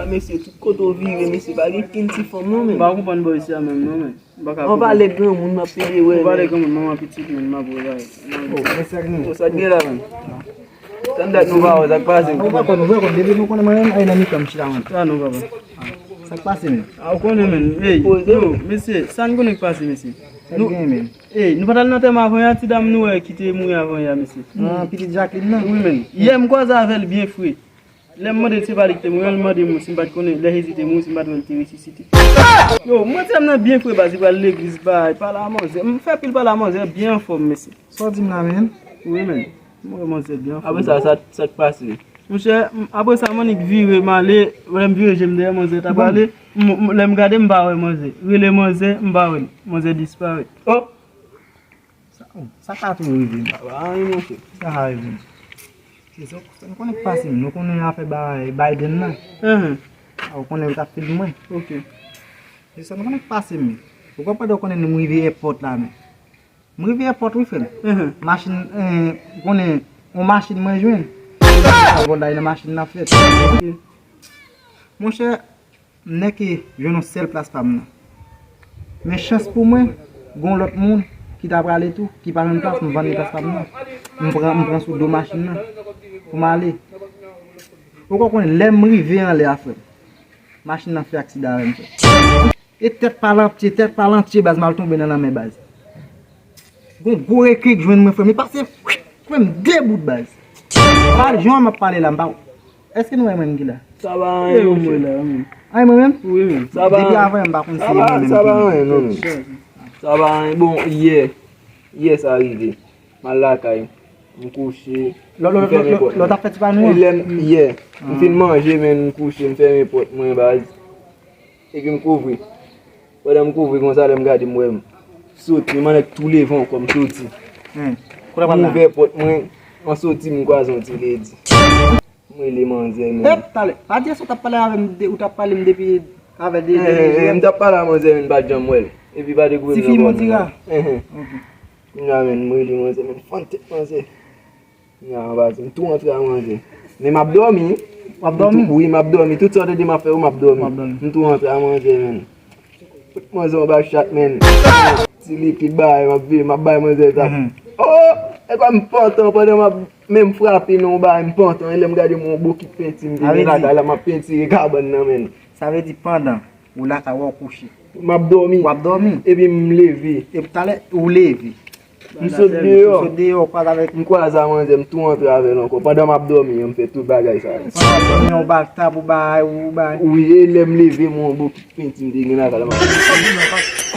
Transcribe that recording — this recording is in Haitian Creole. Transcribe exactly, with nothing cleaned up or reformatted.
Mesye, tout kote w vire, mesye, pa gen kenn ti fanm non, men. M pa konprann bò isi a menm non, men. M pa ka konprann. An valè granmoun, m ap pede wè, men. An valè granmoun, manman pitit, men, m ap wè bagay. Oh, men sa k gen? Oh, sa k gen la, men? Tann dat nou pa wè, sa k pase? Nou pa konn, nou pa konn. Depi nou konnen mwen menm, ay nan mitan m chita mwen. Ah non, papa. Sa k pase, men? Ah, ou konnen, men. Hey, yo, mesye, sa n konnen k pase, mesye? Sa k gen, men? Hey, nou pa t al nan antèman avan yè a, ti dam nou wè ki te mouri avan yè a, mesye? Ah, pitit Jacqueline nan? Wi, men. Yè, m kwaze avè l byen fre. Lè m mande l se pa li ki te mouri an, li mande m si m pa t konnen lè Jezi te mouri, si m pa t wè l te resisite. Yo, m wè ti dam nan byen fre baz, li pral legliz, bay, pale a manzè. M fè pil pale a manzè, byen anfòm, mesye. Sa w di m la, men? Wi, men. M wè manzè byen anfòm. Apre sa, sa, sa k pase? Monchè, m, apre sa, m annik vire, m ale, lè m vire je m dèyè, manzè t ap ale. M, m, lè m gade, m pa wè manzè. Rele manzè, m pa wè l. Manzè disparèt. Oh! Sa, oh, sa ka tou rive m. Sa pa anyen, monchè. Sa ka rive m. Se sa, sa nou konnen k pase m. Nou konnen afè ba-, Biden nan. Mhm. A, ou konnen yo t ap filme mwen. Ok. Se sa nou konnen k pase m. Ou konprann, ou konnen m rive èpòt la, men. M rive èpòt, wi, frè m. Mhm. Machin, eh, ou konnen, yon machin mwen jwenn. Vòlay nan machin nan fèt. Ok. Monchè, m nèke jwenn yon sèl plas pa m nan. Men chans pou mwen, gon lòt moun ki ta prale tou, ki pa jwenn plas, m vann li plas pa m nan. M pran, m pran sou do machin nan pou m ale. Ou ka konnen, lè m rive anlè a, frè m, machin nan fè aksidan avè m, frè m. E tèt pa l antye, tèt pa l antye, baz, m al tonbe nan lanmè, baz. Gon gwo reken k jwenn mwen, frè m. Li pase, frè m, de bout, baz. Pa jan m ap pale la, m pa Èske nou wè mwen menm ki la? Sa pa anyen, monchè. Anyen mwen menm? Wi, men. Sa pa anyen. Depi avan, m pa konn si e mwen menm ki la. Sa pa anyen, non, men. Sa pa anyen. Bon, yè, yè sa rive. M al lakay. M kouche. M fèmen pòt mwen. Lè w t ap fè ti pa nou an? Lè m, yè. M fin manje, men m kouche, m fèmen pòt mwen, baz. Epi m kouvri. Pandan m kouvri konsa, lè m gade, m wè m soti, m annik tou leve ankò, m soti. M ouvè pòt mwen, an soti, m kwaze yon ti ledi. M rele manzè, men. Hep, talè. Pa di sa w t ap pale avè m, de, ou t ap pale m depi avè de, de, de, de. M t ap pale a manzè, men m pa t janm wè l. Epi pa dekouvri m nan bò nou. Ti fi Mondira. Enhen. Ok. Kounya, men, m rele manzè, men, fann tèt manzè. Kounya, anba, m tou antre a manzè. Men m ap dòmi. W ap dòmi? Wi, m ap dòmi. Tout sa w tande m ap fè yo, m ap dòmi. W ap dòmi. M tou antre a manzè, men. Manzè anba chat, men. Ti likid bay, m ap veye, m ap bay manzè sa. Mhm. Oh! E kòm m pantan, pandan m ap menm frape nan yon bagay, m pantan. E lè m gade m yon bokit penti m te gen lakay la, m ap pentire kabann nan, men. Sa vle di pandan ou lakay ou kouche. M ap dòmi. W ap dòmi? Epi m leve. Epi talè, ou leve. M sot deyò. Ou sot deyò, ou kwaze avèk. M kwaze a manzè, m tou antre avè l ankò. Pandan m ap dòmi an, m fè tout bagay sa yo. Pandan w ap dòmi an, ou ba l tab, ou ba, ou ba. Wi, e lè m leve, m yon bokit penti m te gen lakay la, m ap